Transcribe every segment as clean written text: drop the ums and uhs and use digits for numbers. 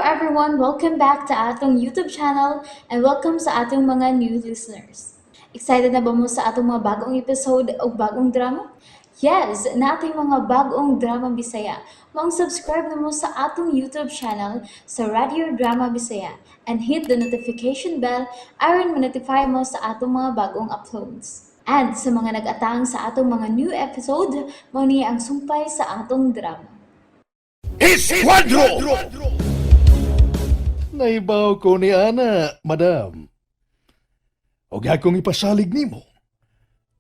everyone! Welcome back to atong YouTube channel and welcome sa atong mga new listeners. Excited na ba mo sa atong mga bagong episode o bagong drama? Yes, naa tay mga bagong drama Bisaya. Maong subscribe na mo sa atong YouTube channel sa Radio Drama Bisaya and hit the notification bell aron ma-notify mo sa atong mga bagong uploads. And sa mga nag-atang sa atong mga new episode, mao ni ang sumpay sa atong drama. Esquadro! Naibaw ko ni Ana, madam. Og akong ipasalig nimo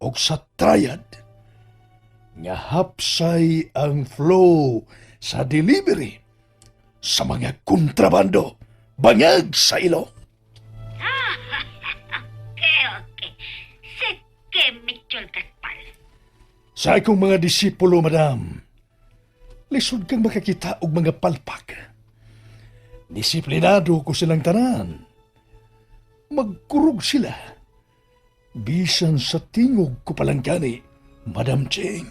og sa triad nga hapsay ang flow sa delivery sa mga kontrabando bangag sa ilo. Okay, okay. Sige, Mitchell Gaspar. Sa akong mga disipulo, madam, lisod kang makakita og mga palpak. Disiplinado ko silang tanan. Magkurog sila. Bisan sa tingog ko palang gani, Madam Ching.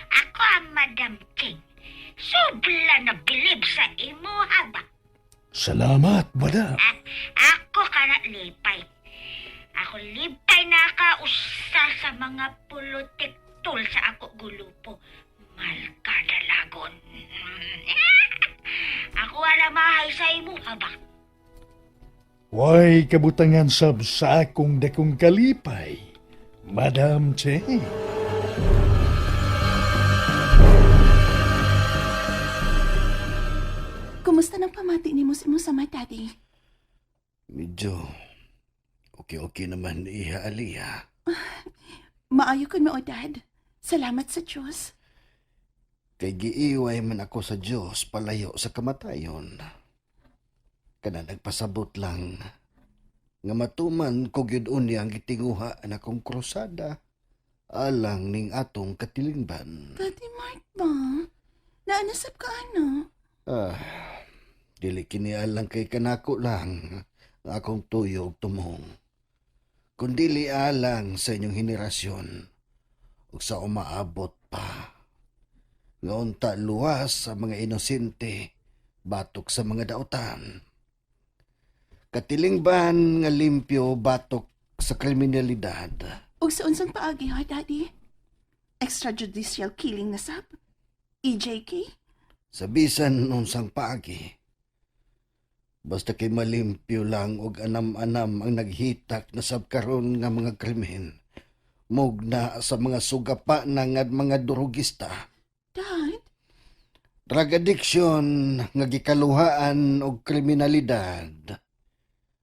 Ako ang Madam King. Sobra na bilib sa imo, haba. Salamat, madam. Ah, ako kana lipay. Ako lipay na ka usa sa mga pulotektol sa ako gulupo. Malkadalagon. Ako wala mahay sa imo, haba. Way kabutangan sab sa akong dakong kalipay, Madam Ching. Kumusta nang pamati nimo sa imong sama, Daddy? Medyo okay-okay naman iha Aliyah. Maayo kun mao, Dad. Salamat sa Diyos. Kay giiway man ako sa Dios palayo sa kamatayon. Kana nagpasabot lang nga matuman ko gyud unya ang gitinguha na akong krusada alang ning atong katilingban. Daddy Mark ba? Naanasap ka ano? Ah, dili kini alang kay kanako lang ang akong tuyo ug tumong. Kun dili alang sa inyong henerasyon ug sa umaabot pa. Nga unta luwas sa mga inosente batok sa mga dautan. Katilingban nga limpyo batok sa kriminalidad. Ug sa unsang paagi ha, Daddy? Extrajudicial killing na sab? EJK? Sa bisan unsang paagi. Basta kay malimpyo lang og anam-anam ang naghitak na sab karon nga mga krimen. Mugna sa mga sugapa na nga mga durugista. Dad? Drug addiction nga gikaluhaan og kriminalidad.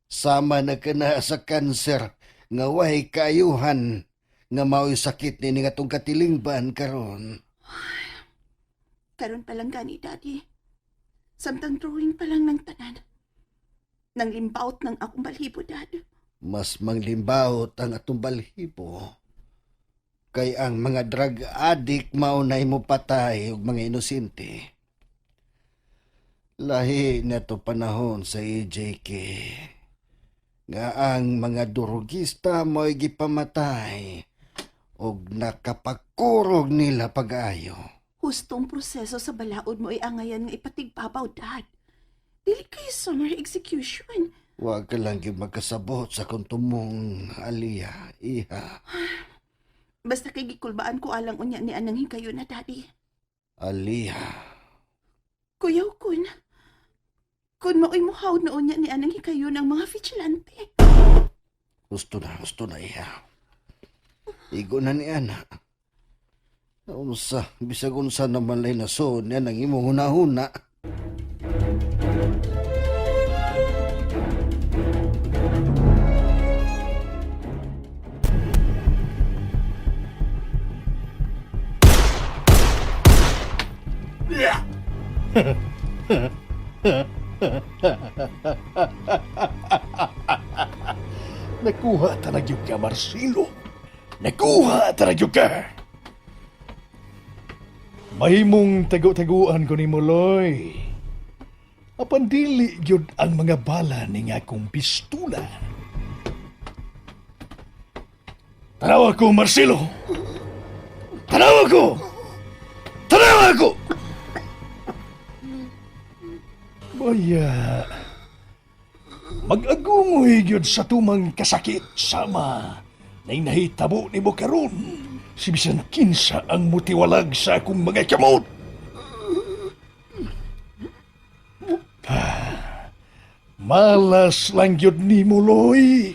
Sama na kana sa kanser nga way kaayuhan nga mao'y sakit ni nga atong katilingban karon. Karon pa lang gani, Daddy. Samtang drawing pa lang ng tanan. Nang limbaot ng akong balhibo, Dad. Mas manglimbawot ang atong balhibo. Kay ang mga drug addict mao na mo patay og mga inosente. Lahi na to panahon sa EJK. Nga ang mga durugista mo'y gipamatay og nakapakurog nila pag-ayo. Hustong proseso sa balaod mo ay angayan nga ipatigbabaw, Dad. Dili kay summary execution. Wa ka lang gyud magkasabot sa akong tumong, Aliyah, iha. Basta kay gikulbaan ko alang unya ni anang hikayo na, Daddy. Aliyah. Kuyaw kun. Kun maoy muhawd na unya ni anang hikayo ng mga vigilante. Gusto na iha. Igo na ni ana. Unsa, bisag unsa naman lay nason yan ang imong hunahuna. Nakuha talaga ka, Marcelo. Nakuha talaga ka. Mahimong tago-taguan ko ni Moloy. Apan dili gyud ang mga bala ning akong pistula. Tanawa ko, Marcelo! Tanawa ko! Tanawa! Kanako! Baya, mag-agungoy gyud sa tumang kasakit sama nay nahitabo nimo karon. Si bisan kinsa ang mutiwalag sa akong mga kamot. Malas lang gyud nimo, Loy.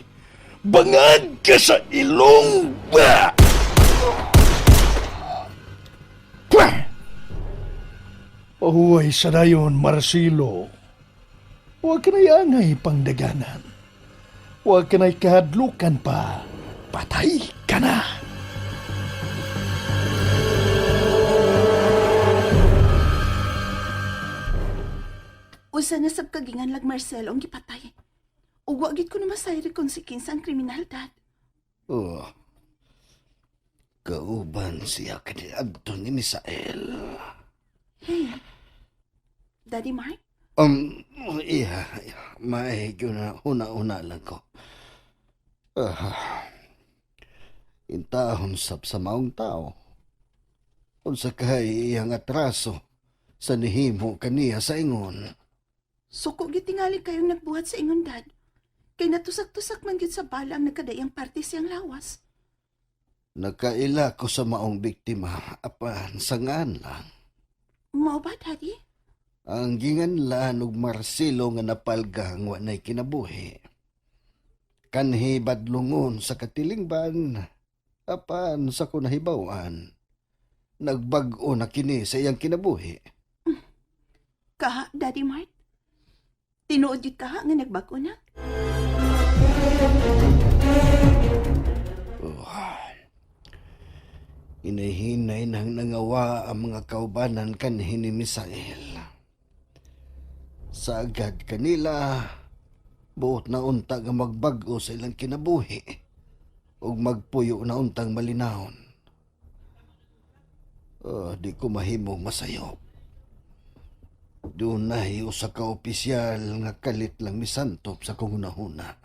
Bangag ka sa ilong ba? Pwah! Pahuway sa dayon, Marcelo. Huwag ka na'y angay pangdaganan. Huwag ka na'y kahadlukan pa. Patay ka na. Usa na sab kagingan lag Marcelo ang gipatay. Ug wa gid ko na masayri kung si kinsa ang kriminal, Dad. Oh. Kauban siya kaniadto ni Misael. Hey, Daddy Mark? Iya, may na una-una lang ko. Ah, intahon sab sa maong tao. Unsa kay iyang atraso sa nihimo kaniya sa ingon. Suko gyud tingali kayong nagbuhat sa ingon, Dad. Kay natusak-tusak man gyud sa bala ang nagkadayang parte siyang lawas. Nakaila ko sa maong biktima apan sangan lang. Mao ba, Daddy? Ang ginganlan og Marcelo nga napalgang wa nay kinabuhi. Kanhi badlungon sa katilingban apan sa kunahibaw-an. Nagbag-o na kini sa iyang kinabuhi. Kaha, Daddy Mark? Tinuod gyud kaha nga nagbag-o na? Oh. Inahinay nang nangawa ang mga kaubanan kanhi ni Misael. Sa agad kanila, buot na unta nga magbag-o sa ilang kinabuhi ug magpuyo na untang malinahon. Oh, di ko mahimong masayop. Dunay usa ka opisyal nga kalit lang misantop sa kong hunahuna.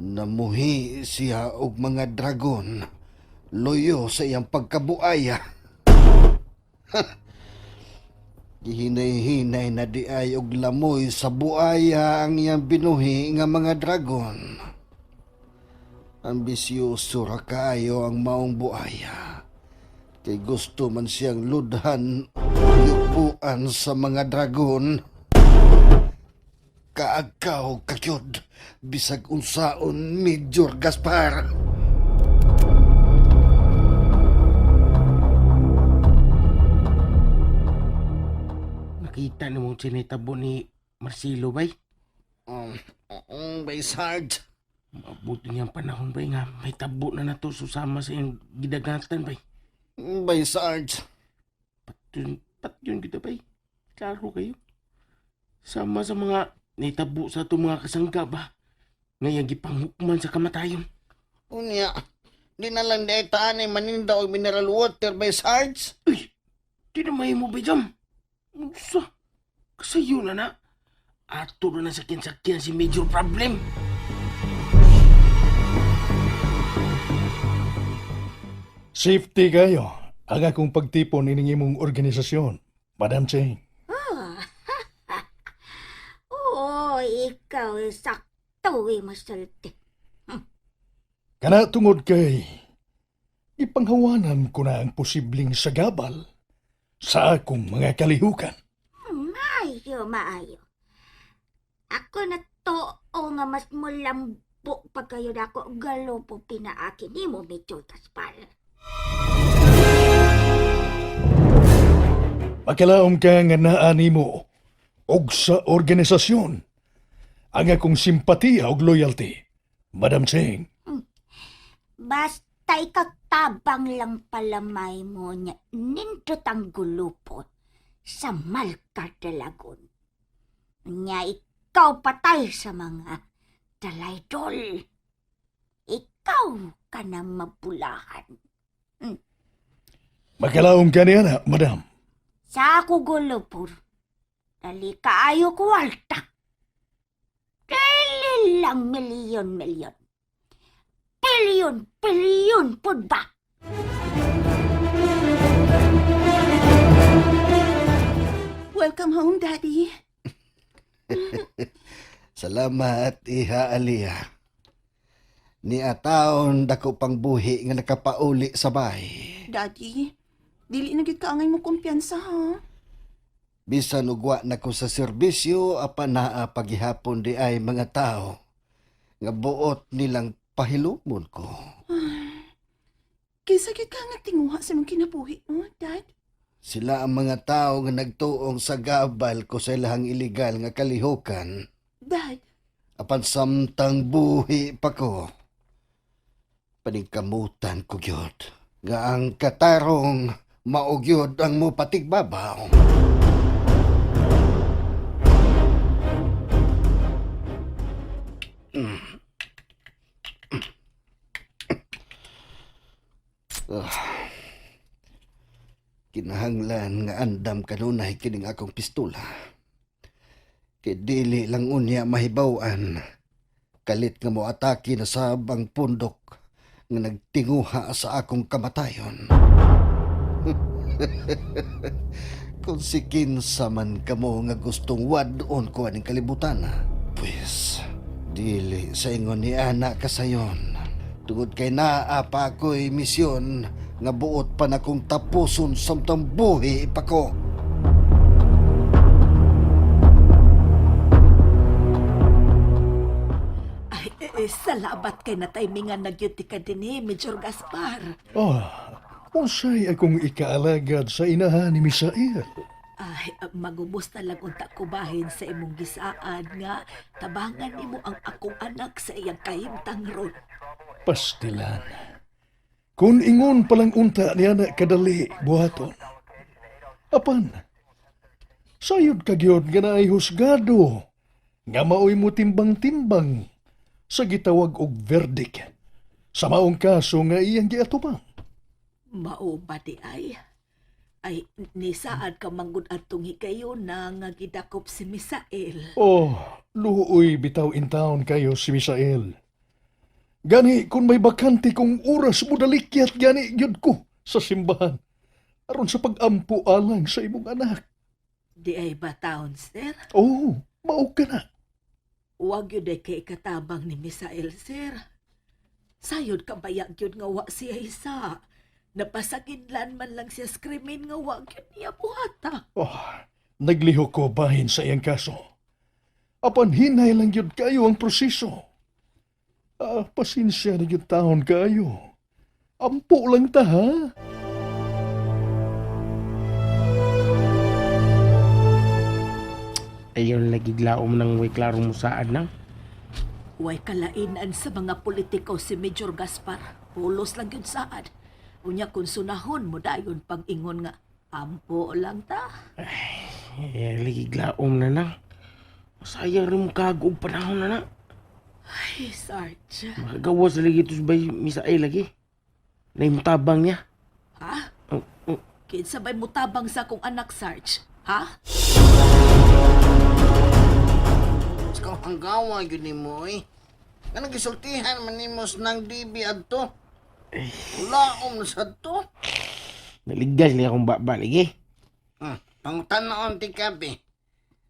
Namuhi siya og mga dragon loyo sa iyang pagkabuaya. Gihinay-hinay na di ay og lamoy sa buaya ang iyang binuhi nga mga dragon. Ambisyoso ra kaayo ang maong buaya. Kay gusto man siyang ludhan yupuan sa mga dragon. Kaagkaw kakyod, bisag unsaon Major Gaspar. Nakita ni mong sinitabo ni Marcelo bay. Bay Sarge. Mabuti niyang panahon bay nga may tabo na nato susama sa iyang gidagatan bay. Bay Sarge. Patyon, patyon kita bay. Klaro kayo. Sama sa mga naitabo sa itong mga kasangga ba? Ngayang gipanghukman sa kamatayon. Unya, di na lang di taan ay maninda og mineral water bay Sarge. Uy! Di na may mo ba jam? Unsa? Kasayo na na. Ato na na sakyan-sakyan si Major Problem. Safety kayo. Ang akong pagtipon ining imong organisasyon, Madam Cheng. Oo, ikaw eh, sakto eh, masulti. Kana tungod kay ipanghawanan ko na ang posibleng sagabal sa akong mga kalihukan. Maayo, maayo. Ako na too nga mas mulambo pa kayo na ako galopo pinaaki nimo, Major Gaspar. Makalaom ka nga naa nimo og sa organisasyon ang akong simpatiya og loyalty, Madam Cheng. Basta ikatabang lang palamay mo niya nindot ang gulupo sa Malcardelagon. Nya ikaw patay sa mga dalaydol. Ikaw ka na mabulahan. Makalaom ka niya na, Madam. Sa ako gulupor, dali kaayo kuwalta. Dili lang milyon-milyon. Bilyon-bilyon pud ba? Daddy. Salamat, iha Alia. Ni ataon dako pang buhi nga nakapauli sa bahay. Daddy, dili na gyud kaangay mo kumpiyansa ha. Bisan ugwa na ko sa serbisyo apan naa paghihapon di ay mga tao nga buot nilang pahilumon ko. Kinsa gyud ka ang nagtinguha sa imong kinabuhi, no, Dad? Sila ang mga tao nga nagtuong sa gabal ko sa ilahang ilegal nga kalihokan. Dad, Apan samtang buhi pa ko, paningkamutan ko gyud nga ang katarong mao gyud ang mopatigbabaw. Ah. Kinahanglan nga andam kanunay kining akong pistola. Kay dili lang unya mahibaw-an. Kalit nga moatake na sab ang pundok nga nagtinguha sa akong kamatayon. Kung si kinsa man kamo nga gustong wad-on ko aning kalibutan, pues dili sa ingon ni ana kasayon. Tungod kay naa pa ako'y misyon nga buot pa na kong tapuson samtang buhi pa ko. Ay, salamat kay nataymingan na gyud ti ka dinhi, Major Gaspar. Oh, unsay akong ikaalagad sa inahan ni Misael. Ay, magubos na lang unta ko bahin sa imong gisaad nga tabangan nimo ang akong anak sa iyang kahimtang ron. Pastilan. Kung ingon palang unta niya na kadali buhaton. Apan, sayod ka gyud nga naay husgado nga maoy mo timbang-timbang sa gitawag og verdict sa maong kaso nga iyang giatubang. Mao ba di ay? Ay, nisaad ka manggod atong higayon na nga gidakop si Misael. Oh, luoy bitaw in town kayo si Misael. Gani kung may bakante kong oras mo dalikyat gani gyud ko sa simbahan aron sa pagampo alang sa imong anak. Di ay ba taon, sir? Oh, mao ka na. Wag yun ay kay katabang ni Misael, sir. Sayod ka bayag yun nga wa siya isa. Napasaginlan man lang siya skrimin nga wa yun niya buhata. Oh, naglihok ko bahin sa iyang kaso. Apan hinay lang gyud kayo ang proseso. Ah, pasensya na gyud taon kayo. Ampo lang ta ha. Ayaw lagi glaom ng way klaro mo saad nang. Way kalainan sa mga politiko si Major Gaspar. Pulos lang yun saad. Unya kung sunahon mo dayon pag-ingon nga, ampo lang ta. Eh, lagi glaom na nang. Sayang rin mo kagog panahon na na. Ay, Sarge. Makagawa sa lagi ito bay Misael lagi. Naimutabang niya. Ha? Oh, oh. Kinsa ba'y mutabang sa akong anak, Sarge? Ha? Ikaw ang gawa yun ni mo eh. Anong gisultihan man nimo sa nang DB adto? Ulaom na sa to. Naligas lagi akong baba lagi. Pangutanoon ti kabi.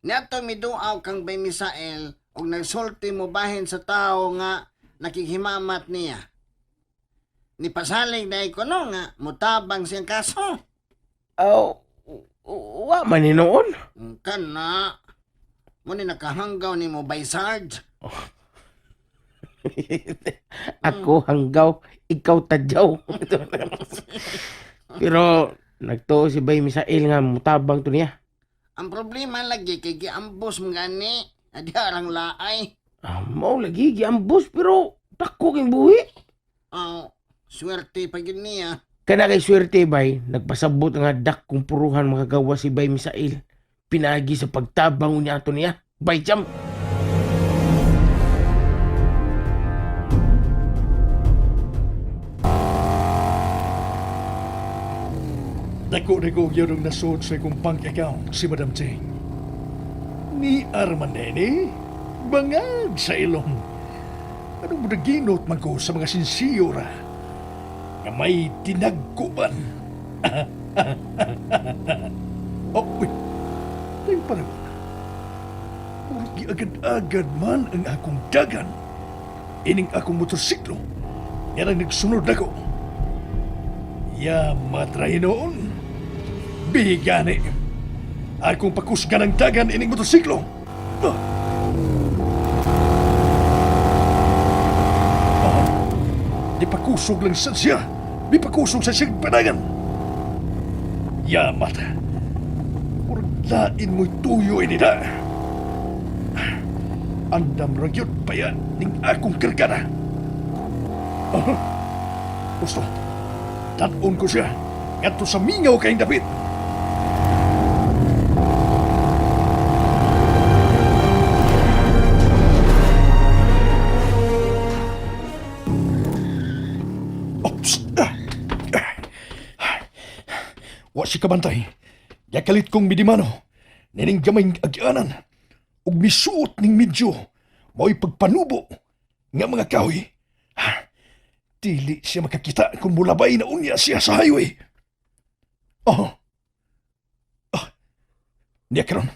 Niadto miduaw kang bay Misael og nagsulti mo bahin sa tao nga nakighimamat niya. Nipasalig dahil ko no nga mutabang siyang kaso. Oh, wa man ni noon. Kana mo ni nakahanggaw ni mo bay Sarge. Ako hanggaw, ikaw tadyaw. Pero nagtuo si Bay Misael nga mutabang to niya. Ang problema lagi kay giambos mo gani. Adi arang laay. Ah, mao lagi giambos pero dako king buhi. Oh, swerte pa gyud niya. Kana kay swerte bay, nagpasabot nga dakong puruhan makagawa si Bay Misael. Pinagi sa pagtabang unya ato niya. Bay jam. Dako na ko gyud ang nasod sa akong bank account si Madam Ching. Ni Armanene, bangag sa ilong. Anong naginot man ko sa mga sinsiyo ra? Nga may tinagkuban. Oh, uy. Tayo panahon. Murag agad-agad man ang akong dagan. Ining akong motorsiklo. Yan ang nagsunod nako. Ya matray noon. Bigani. Akong pakusgan ang dagan ining motorsiklo. Ah. Ah. Di pakusog lang sa siya. Di pakusog sa siyang panagan. Yamat. Murag lain mo'y tuyo ini na. Andam ra gyud pa yan ning akong kargada. Ah. Gusto. Tad-on ko siya. Ngadto sa mingaw kayong dapit. Ops! Ah. Ah. Wa siya kabantay. Yakalit kong midimano. Nining gamay agyanan. Ug misuot ning medyo. Mao'y pagpanubo nga mga kahoy. Ha, dili siya makakita kung mulabay na unya siya sa highway. Oh. Ah. Niya karon.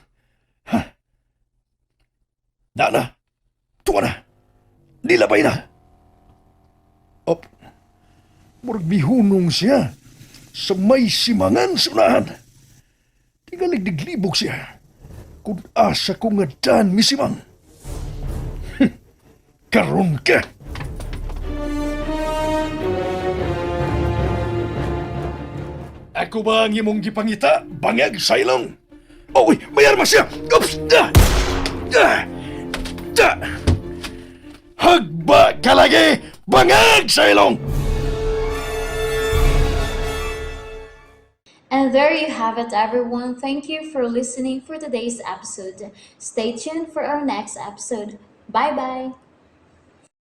Ha. Na na. Tuwa na. Nilabay na. Op. Murag mihunong siya sa may simangan sa unahan. Tingalig diglibog siya. Kung asa ko nga daan misimang. Karon ka! Ako ba ang imong gipangita? Bangag sa ilong! Oy, may arma siya! Oops! Ah! Ah! Ah! Hagba ka lagi! Bangag sa ilong! And there you have it, everyone. Thank you for listening for today's episode. Stay tuned for our next episode. Bye bye.